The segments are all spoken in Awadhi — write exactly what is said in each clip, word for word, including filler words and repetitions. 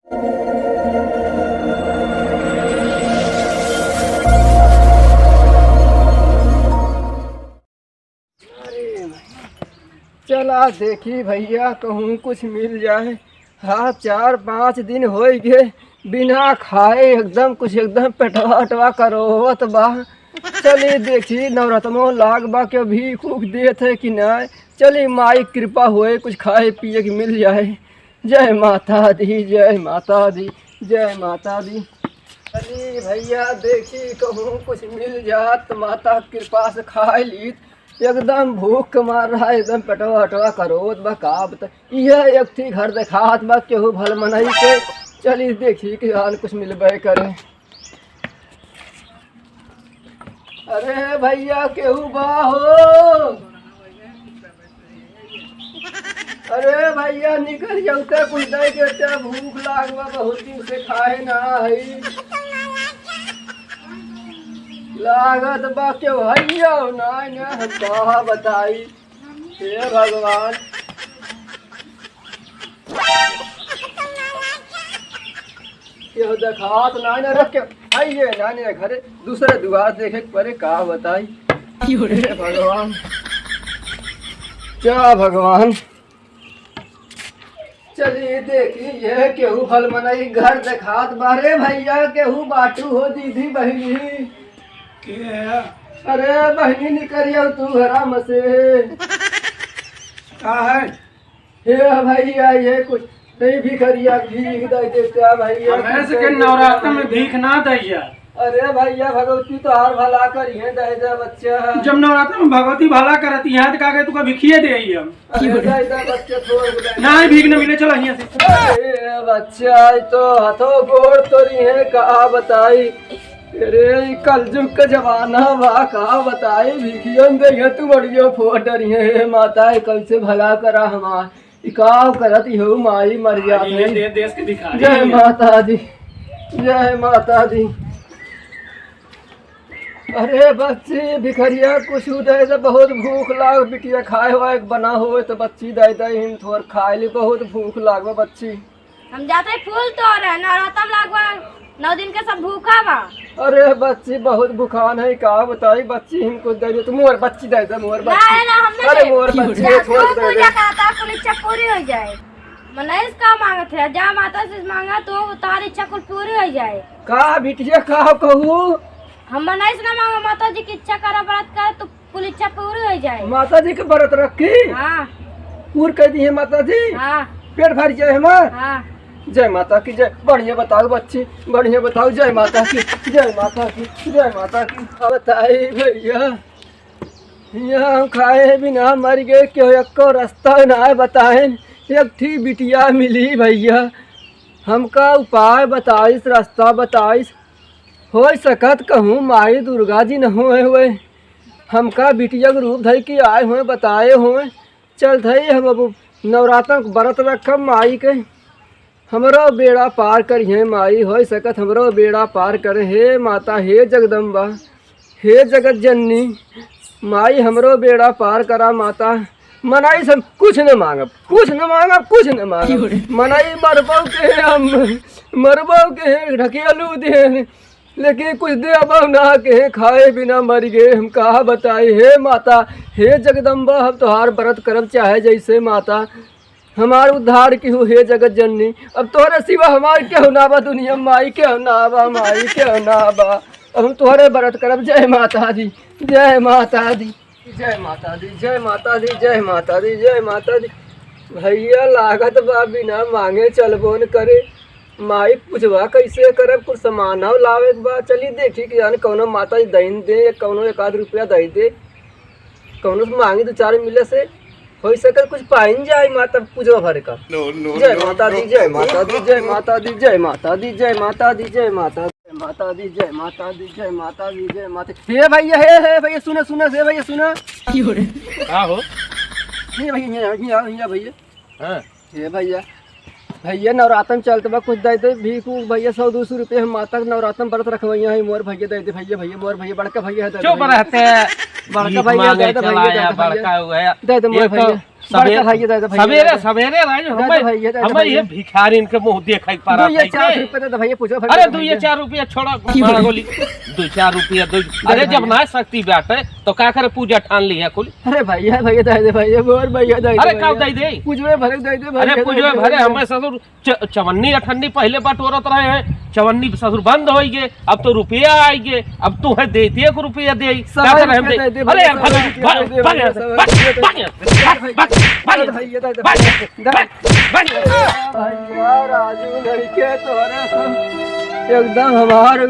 चला देखी भइया, कहूँ कुछ मिल जाए। हाँ, चार पाँच दिन होइ गए बिना खाए, एकदम कुछ एकदम पेटवा अटवा करोवत बा। चली देखी नवरत्नो लाग बा, केउ भीख ऊख देत है कि नाहीं। चली माई कृपा होए, कुछ खाए पिए के मिल जाए। जय माता दी, जय माता दी, जय माता दी। अरे भइया, देखी कहूँ कुछ मिल जात, माता कृपा से खाए लीत। एकदम भूख के मार रहा, एकदम पेटवा हटवा करोत बा, का बता। इहे एक ठी घर देखात बा, केहू भल मनई के। चली देखी कि आन कुछ मिलबे करे। अरे भइया, केहू बा हो? अरे भइया, निकल जाऊ त कुछ दे देते, भूख लाग बा, बहुत दिन से खाए ना हई। लागत बा केहू हइया हो, नाहीं ना, हम का बताई। हे भगवान, केहू देखात नाहीं ना, रख के आइए नाहीं ना घरे, दूसरे दुआर देखे के परे, का बताई। हे भगवान, क्या भगवान। चली देखी, ये केहू भल मनई घर देखात बा। अरे भइया, केहू बाटू हो दीदी बहिनी? के है? अरे बहिनी, निकरिया तू घरा में से। का है? हे भइया, ये कुछ नहीं, भिखरिया भीख दे देता भइया, हमें से के नवरात्र में भीख ना दैया। अरे भइया, भगवती तोहार भला करिहे, दे दे बच्चा। जब नवरात्र में भगवती भला करती है, तो का के तू का भिखिए दे आई हम? अरे दे दे बच्चा, छोड़ दे। नाहीं, भीख न मिले, चला हियाँ से। अरे बच्चा, ई तो हाथों गोड़ तोरी है, का बताई। अरे, ई कलजुग के जमाना बा, का बताई, भिखियन देखे तू बड़ियो फोड़ डरी है। हे माता, ई कैसे भला करा हमार, ई का करत हो माई, मर जात ये है। दे-, देश के भिखारी जय है। माता दी, जय माता दी। अरे बच्ची, भिखरिया कुछ दे दे, बहुत भूख लाग, बिटिया खाए वाए के बना होए तो बच्ची दे दे, हम थोर खाए ली, बहुत भूख लाग बा बच्ची। हम जाते ही फूल तोड़े, नवरातम लागवा, नौ दिन के सब भूखा बा। अरे बच्ची, बहुत भूखान है, का बताई बच्ची, हम कुछ दे दे, तू मोर बच्ची दे दे, मोर ना, बच्ची। ना, हम ना अरे दे। मोर बच्ची, जा, छोड़ तू दे दे। पूजा करता, कुल इच्छा पूरी हो जाए। मनई से का मांगत है? जा माता से मांगा तो तार इच्छा कुल पूरी हो जाए। का बिटिया, का कहू? हम मनई से ना मांगा, माता जी की इच्छा करा, व्रत कर, तू कुल इच्छा पूरी हो जाए। माता जी के व्रत रखी? हाँ। पूर कर दी है माता जी? हाँ। पेट भर जाए हमार? हाँ। जय माता की जय। बढ़िया बताओ बच्ची, बढ़िया बताओ। जय माता की, जय माता की, जय माता की। बताई भइया, हियाँ हम खाए बिना मर गए, केहू एक्को रस्ता ना बताएन। एक ठी बिटिया मिली भइया, हमका उपाय बताइस, रस्ता बताइस। होइ सकत कहूँ माई दुर्गा जी न होए होए, हमका बिटिया के रूप धइ के आए होए, बताए होए। चल धई हम अब नवरातन के व्रत रखब माई के। हमरो बेड़ा पार करिहे माई, होइ सकत हमरो बेड़ा पार करे। हे माता, हे जगदम्बा, हे जगत जननी, माई हमरो बेड़ा पार करा माता। मनई से हम कुछ न मांगब, कुछ न मांगब, कुछ न मांगब। मनई मरबो के हम, मरबो के ढकेलू दे, लेकिन कुछ देबो ना के, खाए बिना मर गए हम, का बताई। हे माता, हे जगदम्बा, हम तोहार व्रत करब चाहे जैसे माता, हमार उद्धार किहू हे जगत जननी। अब तोहरे सिवा हमार केहू ना बा दुनिया में, माई केहू ना बा, माई केहू ना बा। अब हम तोहरे व्रत करब। जय माता दी, जय माता दी, जय माता दी, जय माता दी, जय माता दी, जय माता दी। भइया लागत बा बिना मांगे चलबो न करे। माई पूजवा कैसे करब, कुछ सामानो लावे के बा। चली देखी कि जाने कौनो माता जी दइन दे, या कौनो एक आध रुपया दइ दे। कौनो से मांगी दो चार मिले से होइ सके कुछ पाइन जाए माता पूजवा भरे का। जय माता दी, जय माता दी, जय माता दी, जय माता दी, जय माता दी, जय माता दी, जय माता दी, जय माता दी, जय माता दी। हे भइया, हे, हे भइया, सुना, सुना, हे भइया, सुना। का हो? हे भइया, हियाँ, हियाँ, हियाँ भइया। हाँ। हे भइया, भइया, नवरातन चलत बा, कुछ दइ दे, भीख ऊख भइया, सौ दो सौ रुपया हम माता के नवरातन व्रत रखवइया है, मोर भइया दइ दे भइया, भइया, मोर भइया, बड़का भइया है, दइ दे चुप भइया। रहते। बड़का भइया, दइ दे भइया, दइ दे भइया। बड़का हुआ है। दइ दे मोर भइया। बड़का सवेरे, भैया, दे दे भैया, सवेरे, दे दे। सवेरे राजू, दे दे हमें, भैया, दे दे हमें ये भैया। भिखारिन के मुँह देखइ पड़ा दुइये चार रुपया दे दे भैया, पूछो भैया, अरे, दे दुइये भैया। चार रुपया छोड़ा, मारा गोली। दुइ चार रुपया, दुइ, अरे, अरे, जब भैया। ना सकती बाटे, तो का करे, पूजा ठान लिया कुल। अरे भैया, भैया, दे दे भैया, मोर भैया, दे दे अरे, का भैया। दे दे? पूजवे भरे, दे दे भैया, अरे, दे पूजवे दे भरे, भैया। हमें ससुर च-, चवन्नी अठन्नी पहिले बटोरत रहे हैं, चवन्नी ससुर बंद होइ गए, अब तो रुपया आइ गए, अब तू है देते एक रुपया दे, सवा का करे हम रुपया दे? दे दे अरे भैया, यार, भाग, सवा रुपया भाग, दे दे भाग भैया, यहाँ से, सवा भाग, रुपया दे भाग यहाँ से, दे। भाग, भाग, भाग, भाग, अरे भैया, दे दे भाग, भैया, दे दे। भाग, भाग। भैया, राजू लड़के तोरे सब एकदम हमार,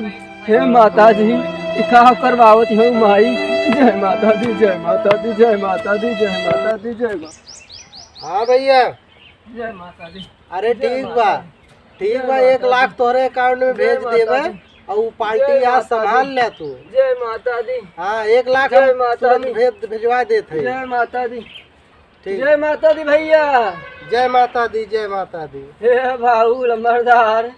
हे माता जी, ई का करवावत हो माई? जय माता दी, जय माता दी, जय माता दी, जय माता दी, जय माता। हाँ भैया। जय माता दी। अरे जय ठीक माता बा, दी। ठीक जय बा, माता एक लाख दी। तोहरे account में जय भेज माता देबे दी। और उ party जय आज माता संभाल दी। ले तू। जय माता दी। हाँ, एक लाख जय हम माता तुरंत दी। भेज, भेजवा देत है। जय माता दी। ठीक। जय माता दी भैया। जय माता दी, जय माता दी। हे बाबू लम्बरदार,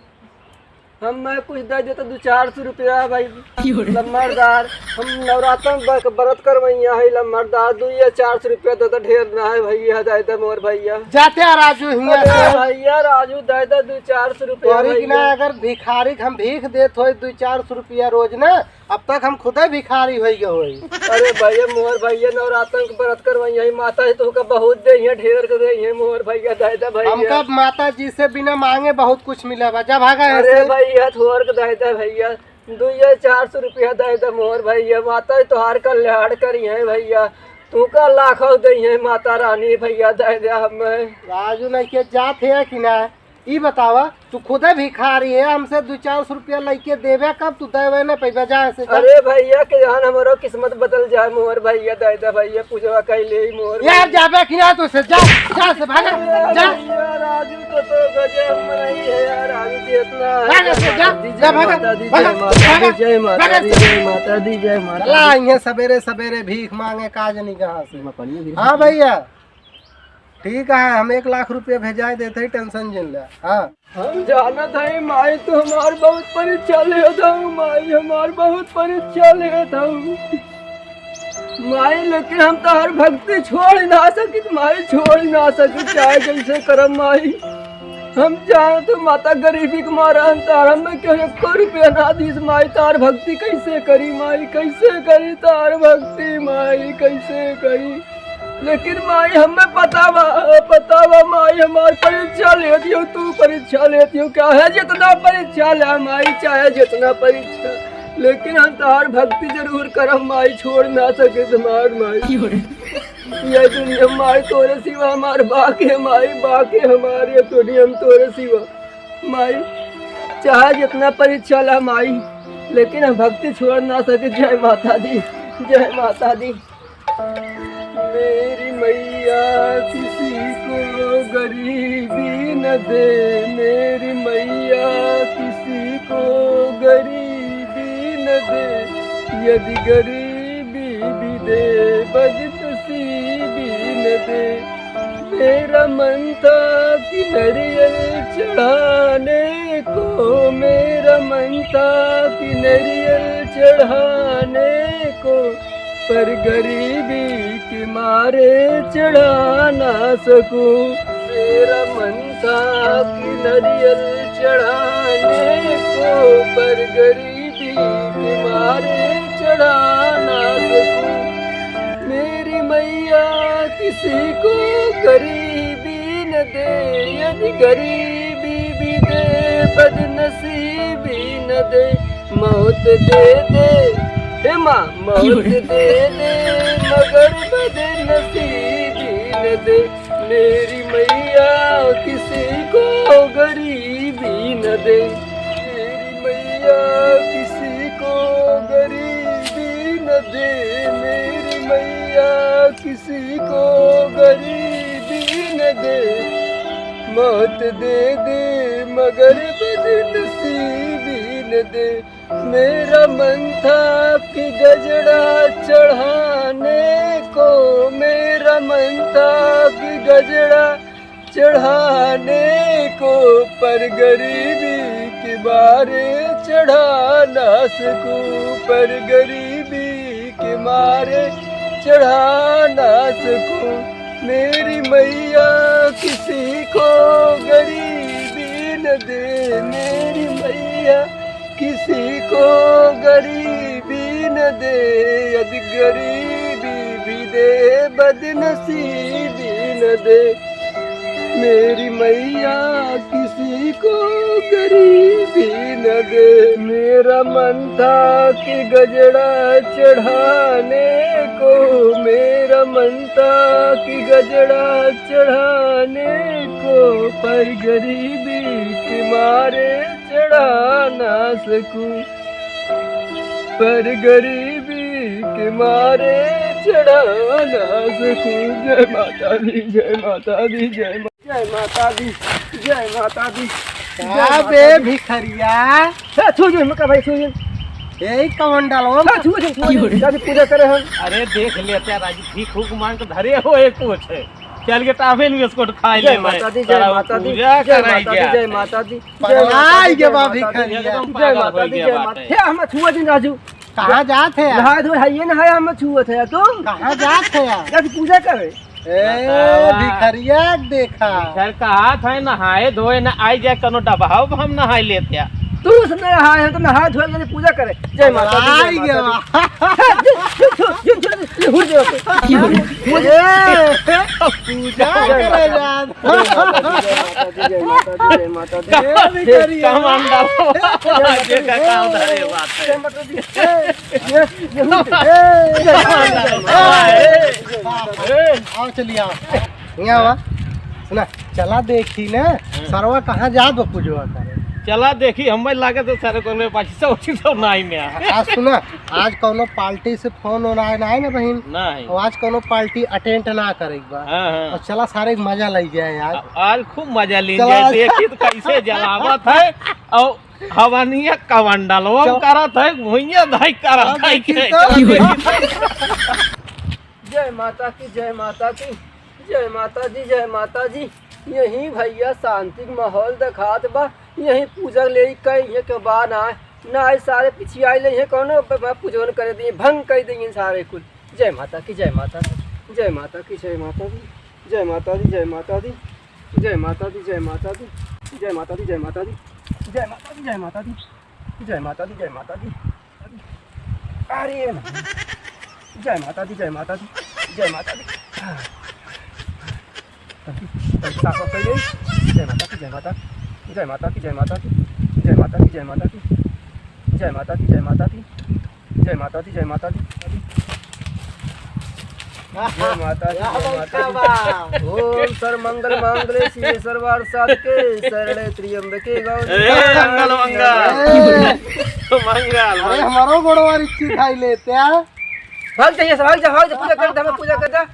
हम मैं कुछ दे देता दो चार सौ रुपया भाई। क्यों रे? लम्बरदार, हम नवरात्र में ब-, व्रत करवैया है लम्बरदार, दो या चार सौ रुपया दे दे, ढेर ना है भैया, दे दे मोर भैया। जाते हैं राजू हियाँ अरे से। भैया राजू दे दे दो चार सौ रुपया तोरी की भैया। ना अगर भिखारी के हम भीख देत होई दो चार सौ रुपया रोज ना, अब तक हम खुदे भिखारी होइ गए होई। अरे भैया मोर भैया नवरात्र के व्रत करवैया है, माता जी तोहका बहुत देइहैं, ढेर के देइहैं मोर भैया, दे दे भैया। हमका माता जी से बिना मांगे बहुत कुछ मिला बा। जा भागा यहाँ अरे से। भैया, थोर के दे दे भैया, दुइये चार सौ रुपया दे दे मोर भैया, माता जी तोहार कल्याण करिहैं भैया, तोहका लाखों देइहैं माता रानी भैया, दे दे हमें। राजू नहीं के जात है कि ना? ई बतावा, तू खुदे भिखारी है, हमसे दो चार सौ रुपया लइके देबे कब, तू देबे न पैबे, जा ऐसे जा। अरे भैया, के जान हमरो किस्मत बदल जाए, मोर भैया, दे दे भैया, पूजवा कैले ही मोर यार, भैया। जाबे कि ना तू से, जा, जा से भागा, अरे जा। भैया, राजू तो, तो गजब में नहीं है यार, राजू जी इतना भाग ऐसे, जा, जय जा, भागा, माता दी, भागा, जय माता दी, भागा। जय माता दी, भागा। जय माता दी, जय माता चला, दी। इहे सबेरे सबेरे भीख मांगे, का जानी कहाँ से। हाँ भैया। ठीक है, हम एक लाख रुपया भेजाए देत हई, tension जिन ले। हाँ। हम जानत हई माई, तू हमार बहुत परीक्षा लेत हऊ, माई हमार बहुत परीक्षा लेत हऊ। माई, लेकिन हम तोहार भक्ति छोड़ ना सकित, माई, छोड़ ना सकित, चाहे जैसे करम, माई। हम जानत हई माता, गरीबी के मारा हम तोहार, हमें केहू एको रुपया ना दीस, माई, तोहार भक्ति कैसे करी, माई, कैसे करी तोहार भक्ति, माई, कैसे करी? लेकिन माई, हमें पता बा, पता बा माई, हमार परीक्षा लेत हऊ, तू परीक्षा लेत हऊ, चाहे जितना परीक्षा ले माई, चाहे जितना परीक्षा, लेकिन हम तोहार भक्ति जरूर करब माई, छोड़ ना सके हमार माई। ये दुनिया माई तोरे सिवा हमार बाके माई, बाके हमार ये दुनिया में तोरे सिवा माई, चाहे जितना परीक्षा ला माई, लेकिन हम भक्ति छोड़ ना सके। जय माता दी, जय माता दी। मेरी मैया किसी को गरीबी न दे, मेरी मैया किसी को गरीबी न दे, यदि गरीबी भी दे, बदनसीबी न दे। मेरा मन था कि नारियल चढ़ाने को, मेरा मन था कि नारियल चढ़ाने को, पर गरीबी के मारे चढ़ा ना सकूं। मेरा मन था कि नारियल चढ़ाने को, पर गरीबी के मारे चढ़ा ना सकूं। मेरी मैया किसी को गरीबी न दे, यदि गरीबी भी दे, बदनसीबी न दे। मौत दे दे, हे माँ, मौत दे दे, मगर बदनसीबी न दे। मेरी मैया किसी को गरीबी न दे, मेरी मैया किसी को गरीबी न दे, मेरी मैया किसी को गरीबी न दे। मौत दे दे, मगर बदनसीबी न दे। मेरा मन था कि गजरा चढ़ाने को, मेरा मन था कि गजरा चढ़ाने को, पर गरीबी के मारे चढ़ा ना सकूं, पर गरीबी के मारे चढ़ा ना सकूं। मेरी मैया किसी को गरीबी न दे, मेरी मैया किसी को गरीबी न दे, यदि गरीबी भी दे, बदनसीबी न दे। मेरी मैया किसी को गरीबी न दे। मेरा मन था कि गजरा चढ़ाने को, मेरा मन था कि गजरा चढ़ाने को, पर गरीबी के मारे चढ़ा ना सकूं, पर गरीबी के मारे चढ़ा ना सकूं। जय माता दी, जय माता दी, जय मा-, जय माता दी, जय माता दी, जय का माता बे दी। भिखरिया? ए, छू जिन, मका भाई, छू जिन। ए, ई कवन डालो? ए, छू जिन, छू जिन। जाके पूजा करे हम। अरे देख लेते हैं राजू, भीख हुक मांग के धरे हो एक कुछ है। चल के टाफे में बिस्कुट खाई जय ले मैं। माता दी, जय तारा माता दी, पूजा जय कराई माता दी, गया। जय माता दी, जय पगलाई माता दी, के जय बा माता दी, भिखरिया। एकदम जय पागल माता हो दी, गया जय बाटे। माता। हे, हम छुआ जिन राजू। कहाँ जात है यार? नहाए धोए है, ये नहाए हम छुअत है, तू? कहाँ जात है यार? जाके पूजा करे। ए, बता। भिखरिया के देखा। भिखर कहा था, नहाए धोए न आई जाए, कनो डबहाव हम नहाए लेते हैं। तू उसमें नहाए है तो नहाए धोए के पूजा करे। जय माता दी, जय आई माता गया। दी। हे, जिन, जिन, जिन, जिन, जिन, जिन, हुर दे ओके। ए, पूजा जय करे माता दी। जात। जय माता दी, जय माता दी, जय माता दी। ए, भिखरिया। कमांडर। जय माता दी। ये का काम धरे बात है। जय माता दी। ए, ये, ये हुर दे। ए, जय माता दी। ए, आओ, चलिए, आओ। यहाँ आवा। सुना, चला देखी ना, हाँ। सरवा कहाँ जात बा पूजवा करे। चला देखी, हमें लागत है सारे कोनो पाछी से उठी तो नाई में आ। आज सुना, आज कोनो पार्टी से फोन होना है ना, है ना बहिन? ना है। और आज कोनो पार्टी अटेंड ना करे के बा। हाँ, हाँ। और चला सारे के मजा ले जाए यार। आ-, आज खूब मजा ले चला जाए, आज। देखी तो कैसे जलावत है और हवनिया कवन डालवा चल। करत है, भुइया धाई करत अब है देखी के। तो। चला देखी तो। जय माता की, जय माता की। जय माता दी, जय माता दी। यही भैया शांति के माहौल देखात बा। यही पूजा ले कई ये के बा ना, ना आई सारे पिछियाई ले ये कौनो ब-, ब-, पूजन करे दी, भंग कर दी सारे कुल। जय माता की, जय माता दी, जय माता की, जय माता दी, जय माता दी, जय माता दी, जय माता दी, जय माता दी, जय माता दी, जय माता दी, जय माता दी, जय माता दी। जय माता दी, जय माता दी। अरे ना। जय माता दी, जय माता दी, जय माता दी। तंकी, तंकी साफ कर ले। जय माता की, जय माता। जय माता की, जय माता की। जय माता की, जय माता की। जय माता की, जय माता की। जय माता दी, जय माता दी। जय माता दी, वाह, जय माता दी। क्या बात। ओम सर्वमंगल मांगल्ये शिवे सर्वार्थ साधके शरणे त्र्यंबके गौरी ए, मंगल, मंगल। ए। मंगल, अरे, मंगल। हमारो गोड़वा रिक्की खाई लेते हैं। भाग जाइए, भाग जा, भाग जा, पूजा कर दे, हमें पूजा कर दे।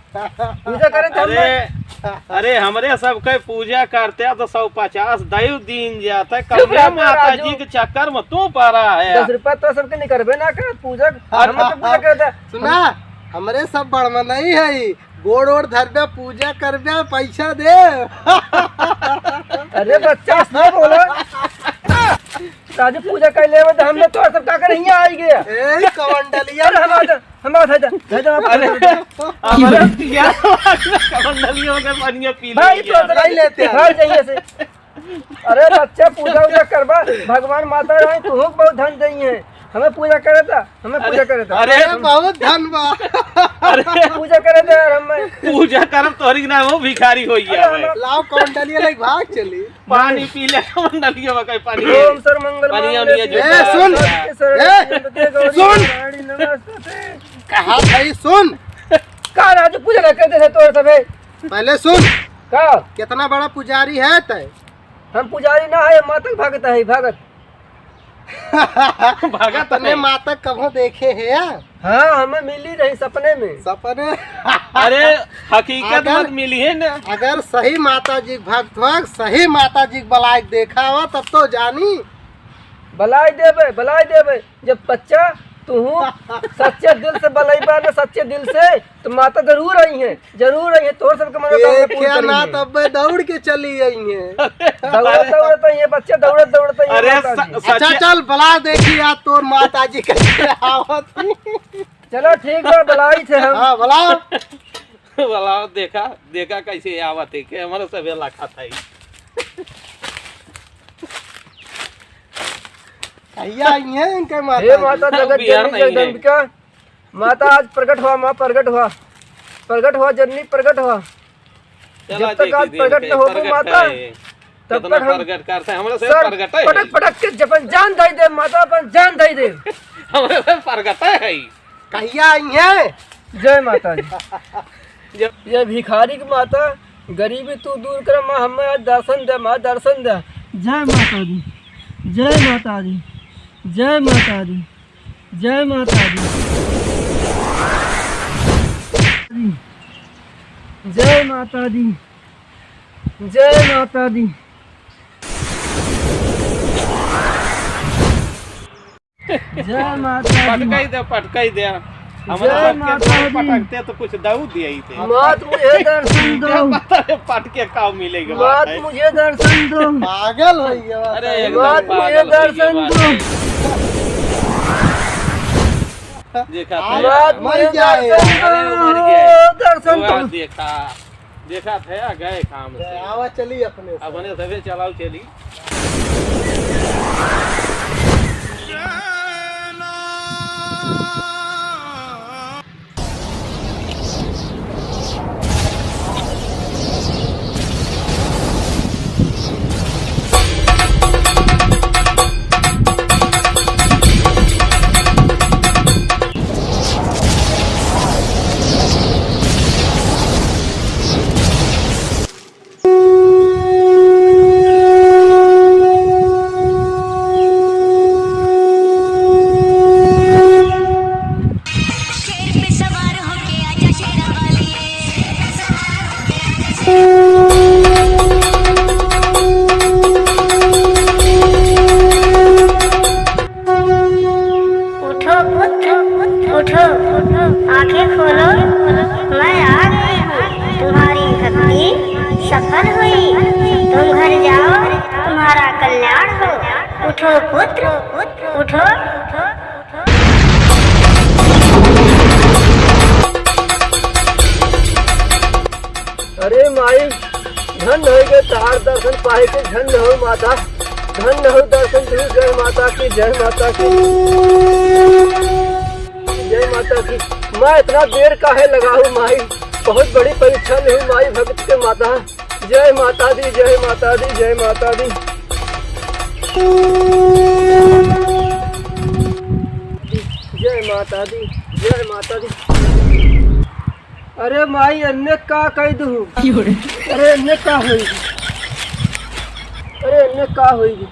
पूजा करे थे हम। अरे, अरे, हमरे सबके पूजा करते हैं तो सौ पचास दैव दीन जाता है। चुप कमरे रह, माता राजू। जी के चक्कर में तू पड़ा है। दस रुपया तो सबके निकलबे ना कर, पूजा, हम तो पूजा करते हैं। सुना, हमरे सब बड़मनई है, गोड़ ओड़ धरबे, पूजा करबे, पैसा दे। अरे बच्चा, ऐसे बोलो। राजू पूजा कर लेवे तो हमने तो सब का कर हियां आई गया। ए, कमंडलिया। अरे हम आ जा, हम आ जा, जा, जा, अरे, हमारे यार, कमंडलियों के पनिया पी भाई, लिया। तो नहीं लेते हैं। भाई, जाइए से। अरे बच्चा, पूजा उजा करबा, भगवान माता रानी तुहूँ के बहुत धन दई है। हमें पूजा करे था, हमें पूजा करे था। अरे, अरे, बहुत धन बा। अरे, पूजा करे थे यार, हमें। पूजा करब तोहरी के नाम हो, भिखारी हो गया अरे, भाई। हम लाओ, कमंडलिया लेके भाग चली। पानी पी ले, कमंडलिया में कहीं पानी ओम है। सर्वमंगल पानी मांगल्ये आनी है, शिवे जो ए, सुन। सर्वार्थ साधके शरणे ए, त्र्यंबके गौरी सुन। नारायणी नमोस्तुते। कहा भाई, सुन। का राजू पूजा ना करते थे तोरे सबे? पहले सुन। का? कितना बड़ा पुजारी है तय? हम पुजारी ना है, माता के भगत है, भगत। भगत अपने है। माता कभो देखे है या? हाँ, हमें मिली रही सपने में। सपने? अरे, हकीकत अगर, मत मिली है ना। अगर सही माता जी के भक्त हो, सही माता जी के बलाई देखा हो, तब तो जानी। बलाई देबे, बलाई देबे। जब बच्चा तू सच्चे दिल से बलैबा ना, सच्चे दिल से, तो माता जरूर आई है, जरूर आई है, तोर सबके मनोकामना पूरी देखिया करी ना, है। तब मैं दौड़ के चली आई है। दौड़त, दौड़त आई है, बच्चा, दौड़त, दौड़त आई है अरे माता स-, जी। अच्छा, सच्चे चल, बुला देखी यार, तोर माता जी कैसे आवत ही। चलो, ठीक बा, बुलाई थे हम। हाँ, बुलाओ। वाला देखा, देखा कैसे आवत है, कि हमारे सभे लाखा था ही। भैया, ये इनके माता हे जी। माता जगत बिहार जननी नहीं है। जगदम्बिका, माता आज प्रकट हुआ, माँ प्रकट हुआ, प्रकट हुआ जननी, प्रकट हुआ। चला जब तक देखी आज दिन प्रकट के, न होबू प्रकट माता, है। तब कितना तक हम प्रगट करते हैं, हमरे से सर, प्रगट है। पटक पटक के अपन जान दे दे माता, अपन जान दे दे। हमरे से प्रगट है। कहिया आई है? जय माता दी। जय ये भिखारी की माता, गरीबी तू दूर कर माँ, हमें आज दर्शन दे माँ, दर्शन दे। जय माता दी, जय माता दी, जय माता दी, जय माता दी, जय माता दी, जय माता दी। जय माता दी। पटकाई दे, पटकाई दे। हमारे जय सबके माता दी। पटकते तो कुछ दऊ दिया ही थे। मात मुझे दर्शन दो। क्या पता है पटके का मिलेगा मात बात है। मुझे दर्शन दो। पागल हो गया बात अरे है। एकदम मात मुझे पागल हो गया दर्शन बात दो। है। देखा था मात यार। मर मुझे जाए। दर्शन अरे वो मर गए। दो, दर्शन वो दो। देखा। देखा थे, आ गए काम से। आवा चली अपने से। अपने सभे चलाओ चली। उठो पुत्र, उठो, आंखें खोलो, मैं आ गई हूँ। तुम्हारी भक्ति सफल हुई, तुम घर जाओ, तुम्हारा कल्याण हो। उठो पुत्र, उठो। अरे माई, धन्य होइ गए तहार दर्शन पाए के, धन्य हो माता, धन्य हो दर्शन दू। जय माता की, जय माता की, जय माता की। माँ, इतना देर काहे लगाऊ माई, बहुत बड़ी परीक्षा लेहू माई भक्त के माता। जय माता दी, जय माता दी, जय माता दी, जय माता दी, जय माता दी। अरे माई, एन्ने का कइ दुहु? अरे एन्ने का होइगी? अरे एन्ने का होइगी?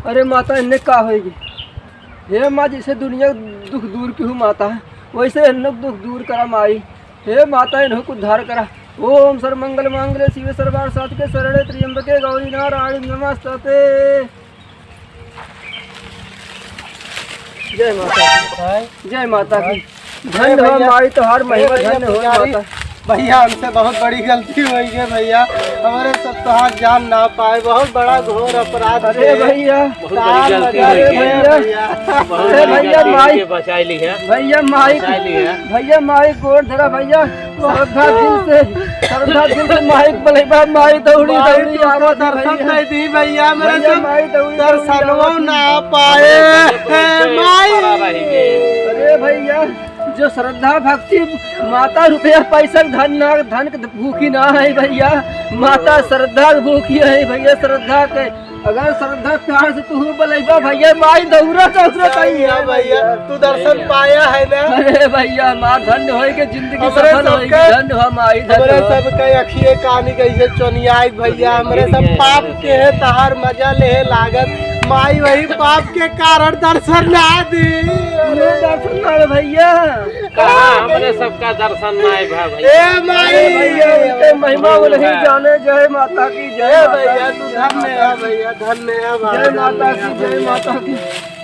अरे माता, एन्ने का होइगी? हे माँ, जैसे दुनिया दुख दूर किहु माता, वैसे एन्नो दुख दूर करा माई। हे माता, इन्हों को उद्धार करा। ओम सर्वमंगल मांगल्ये शिवे सर्वार्थ साधिके शरण्ये त्र्यंबके गौरी नारायणी नमस्तुते। जय माता की। जय माता की। धन्य हो माई, तोहार महिमा धन्य हो माता। भैया, हमसे बहुत बड़ी गलती होइ गई भैया, हमरे सब तोहार जान ना पाए, बहुत बड़ा घोर अपराध अरे भैया, बहुत बड़ी गलती होइ गई। भैया, अरे भैया, माई बचाई ली है, भैया माई, भैया माई गोड़ धरा भैया, श्रद्धा दिल से, श्रद्धा दिल से माई बोले बा, माई दौड़ी दौड़ी आवत दर्शन दे दी भैया, मेरे से माई दौड़ी दर्शनवा ना पाए, माई। अरे भैया, जो श्रद्धा भक्ति, माता रुपया पैसा धन ना, धन के भूखी ना है भैया, माता श्रद्धा के भूखी है भैया, श्रद्धा के। अगर श्रद्धा प्यार से तू बोलेबा भैया, माई दौरा दौरा सही है भैया। तू दर्शन पाया है ना? अरे भैया, माँ धन्य होई के जिंदगी सफल होई के, धन्य हो माई, धन्य हो। सबके अखिए कानी कैसे चोनियाई भैया, हमरे सब पाप के है, तहार मजा ले लागत माई, वही पाप के कारण दर्शन ना दी। अरे दर्शन ना भैया। कहाँ हमरे सबका दर्शन नाय भा भैया? ए माई। अरे भैया, उनके महिमा वो नहीं जाने। जय माता की, जय ए माता भैया, की, तू धन्य है भैया, धन्य है भाई, जय माता की, जय माता की।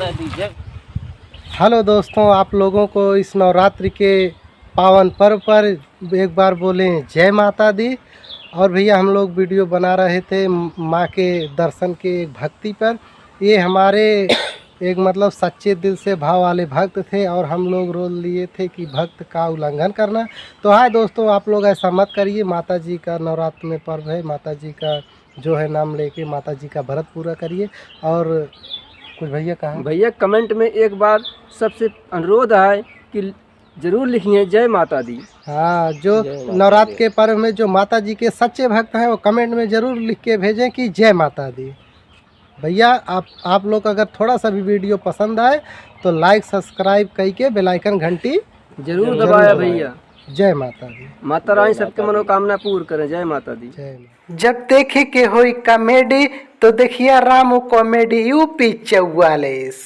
माता दी, जय। हेलो दोस्तों, आप लोगों को इस नवरात्रि के पावन पर्व पर एक बार बोलें जय माता दी। और भैया, हम लोग वीडियो बना रहे थे माँ के दर्शन के एक भक्ति पर। ये हमारे एक, मतलब, सच्चे दिल से भाव वाले भक्त थे और हम लोग रोल लिए थे कि भक्त का उल्लंघन करना। तो हाँ दोस्तों, आप लोग ऐसा मत करिए। माता जी का नवरात्र में पर्व है, माता जी का जो है नाम लेके माता जी का व्रत पूरा करिए। और कुछ भैया कहा? भैया, कमेंट में एक बार सबसे अनुरोध है कि जरूर लिखिए जय माता दी। हाँ, जो जय माता नवरात्र दी। के पर्व में जो माता जी के सच्चे भक्त हैं, वो कमेंट में जरूर लिख के भेजें कि जय माता दी। भैया, आप, आप लोग अगर थोड़ा सा भी वीडियो पसंद आए तो लाइक, सब्सक्राइब करके बेल आइकन घंटी जरूर जरूर दबाया दबाएं। भैया। जय माता दी। माता रानी जय सबके माता दी। मनोकामना पूर्ण करें। जय माता दी। जय माता। जब देखे के होई कॉमेडी तो देखिया रामू कॉमेडी यूपी चौवालीस।